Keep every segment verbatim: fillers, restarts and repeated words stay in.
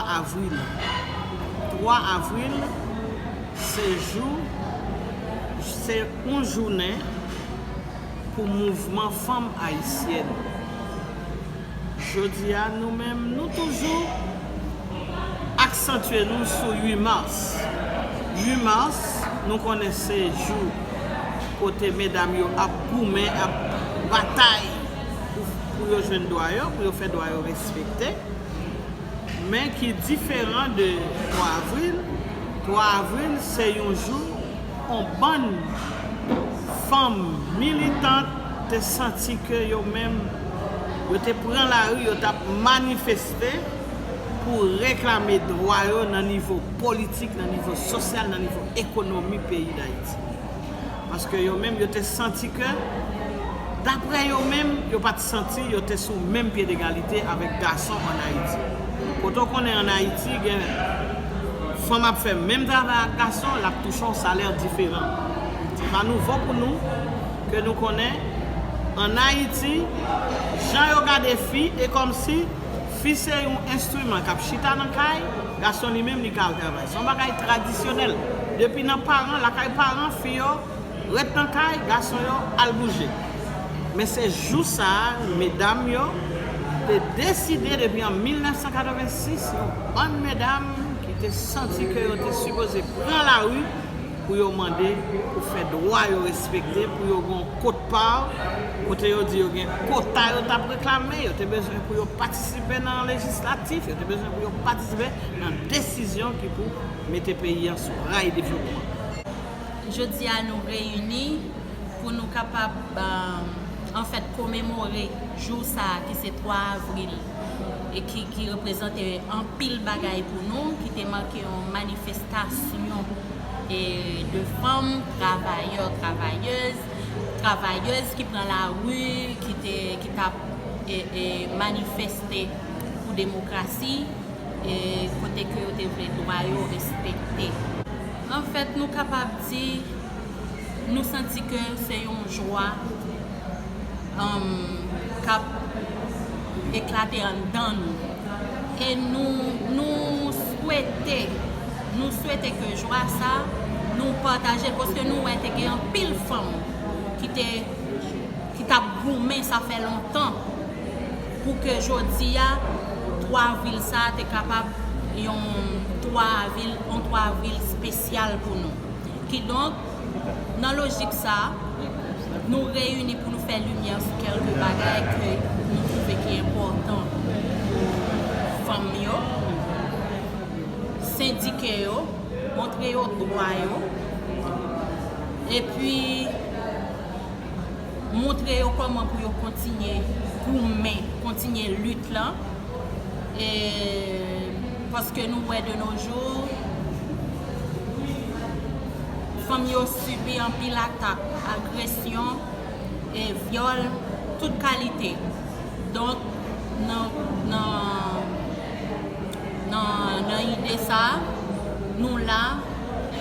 Avril. Twa avril, se jou, se yon jounen pou mouvman fanm ayisyèn. Jodi a, nou menm, nou toujou aksantye nou sou uit mas. Uit mas, nou konnen se jou kote medam yo ap goumen, ap batay pou, pou yo jwenn dwa yo, pou yo fè dwa yo respekte. Men ki diferan de twa avril. Twa avril, se yon jou yon bann fanm militant te santi ke yo menm, yo te pran lari, yo t ap manifeste pou reklame dwa yo nan nivo politik, nan nivo sosyal, nan nivo ekonomi peyi Dayiti. Paske yo menm, yo te santi ke, daprè yo menm, yo pa t santi yo te sou menm pye degalite avèk gason ann Ayiti. Kote w konnen ann Ayiti, gen fanm ap fè menm travay ak gason, l ap touche yon salè diferan. Se pa nouvo pou nou ke nou konnen, ann Ayiti, jan yo gade fi, e kòmsi fi se yon enstriman k ap chita nan kay, gason li menm li ka al travay. Se yon bagay tradisyonèl. Depi nan paran, lakay paran, fi yo ret nan kay, gason yo al bouje. Men se jou sa a, medam yo te deside depi an mil nèf san katrevensis, yon bann medam ki te santi ke yo te sipoze pran lari pou yo mande pou fè dwa yo respekte, pou yo gen yon kwota, kote yo di yo gen kwota yo t ap reklame, yo te bezwen pou yo patisipe nan lejislatif, yo te bezwen pou yo patisipe nan desizyon ki pou mete peyi a sou ray devlopman. Jodi a, nou reyini pou nou kapab, euh, anfèt, komemore jou sa a ki se twa avril e ki, ki reprezante anpil bagay pou nou, ki te make yon manifestasyon, e, de fanm, travayè, travayèz, travayèz ki pran lari, ki te, ki t ap, e, e, manifeste pou demokrasi, e, kote ke yo te vle dwa yo respekte. Anfèt, nou kapab di, nou santi ke se yon jwa, um, k ap eklate anndan nou. E nou, nou swete, nou swete ke jwa sa, nou pataje, paske nou wè te gen anpil fanm ki te, ki t ap goumen, sa fè lontan, pou ke jodi a, twa avril sa te kapab yon twa avril, yon twa avril espesyal pou nou. Kidonk, nan lojik sa, nou reyini pou nou fè limyè sou kèlke bagay ke nou twouve ki enpòtan pou fanm yo, sendike yo, montre yo dwa yo, epi montre yo kòman pou yo kontinye goumen, kontinye lit lan. E, paske nou wè de nos jours, fanm yo sibi anpil atak, agresyon, e vyòl, tout kalite. Donk, nan, nan, nan, nan ide sa, nou la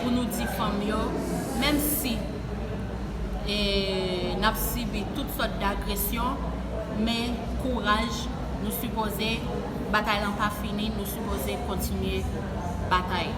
pou nou di fanm yo, menm si e n ap sibi tout sòt dagresyon, men kouraj, nou sipoze, batay lan pa fini, nou sipoze kontinye batay.